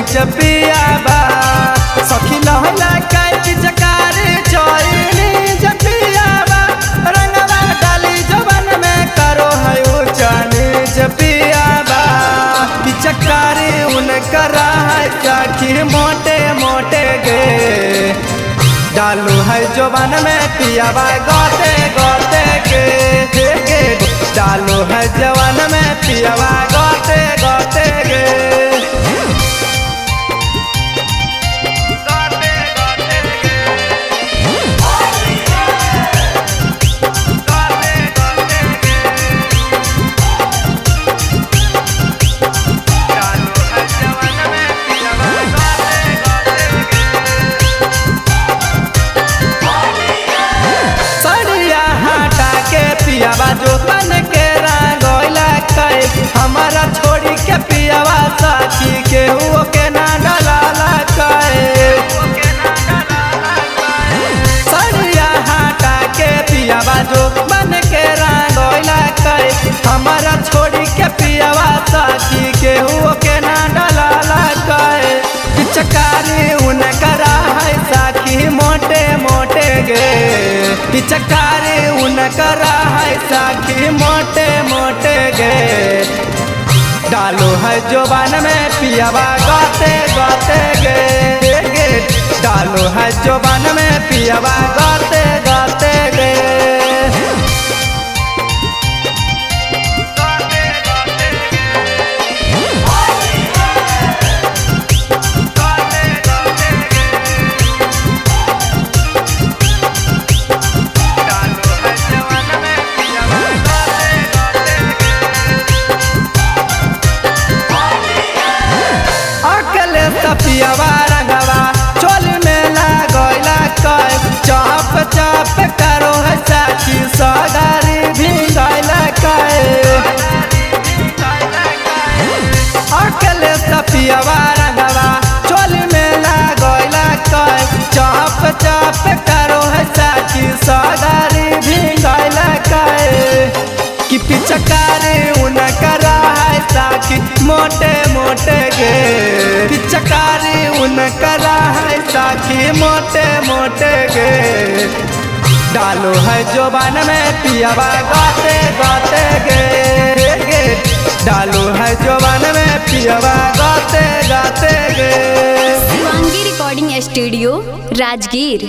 नीच पियाबा। सखी लहला के पिचकारी चोइनी जपियाबा, रंगवा डाली जवन में करो है ऊंचा नीच पियाबा। पिचकारी उनकर है सखी मोटे मोटे गे, डालू है जोबन में पियाबा गोते गोते गे, गे डालू है जवन में पियाबा गोते गोते गे। जो बन के रंगोइला कै, हमारा छोड़ी के पियावा साथी के हुओ के ना डलाला कै। सरिया हटा के पियावा जो बन के रंगोइला कै, हमारा छोड़ी के पियावा साथी के हुओ के ना डलाला कै। पिचकारी उनकर है साखी मोटे मोटे गे, पिचकारी उनकर है साखी मोटे मोटे गे, डालो है जोबान में पियावा गाते गाते गे, गे डालो है जोबान में पियावा गाते गाते गे। पियावा रंगवा चोली में लागोइला कै, चाप चाप करो है साखी सगारी भींगैला कै। अकले पियावा रंगवा चोली में लागोइला कै, चाप चाप करो है साखी सगारी भींगैला कै। कि पिचकारी उनकर है साखी मोटे मोटे गे, पिचकारी उनकर है साखी मोटे मोटे गे, डालो है जोबान में पियावा गाते गाते गे, गे डालो है जोबान में पियावा गाते गाते गे। Shivangi recording studio Rajgir.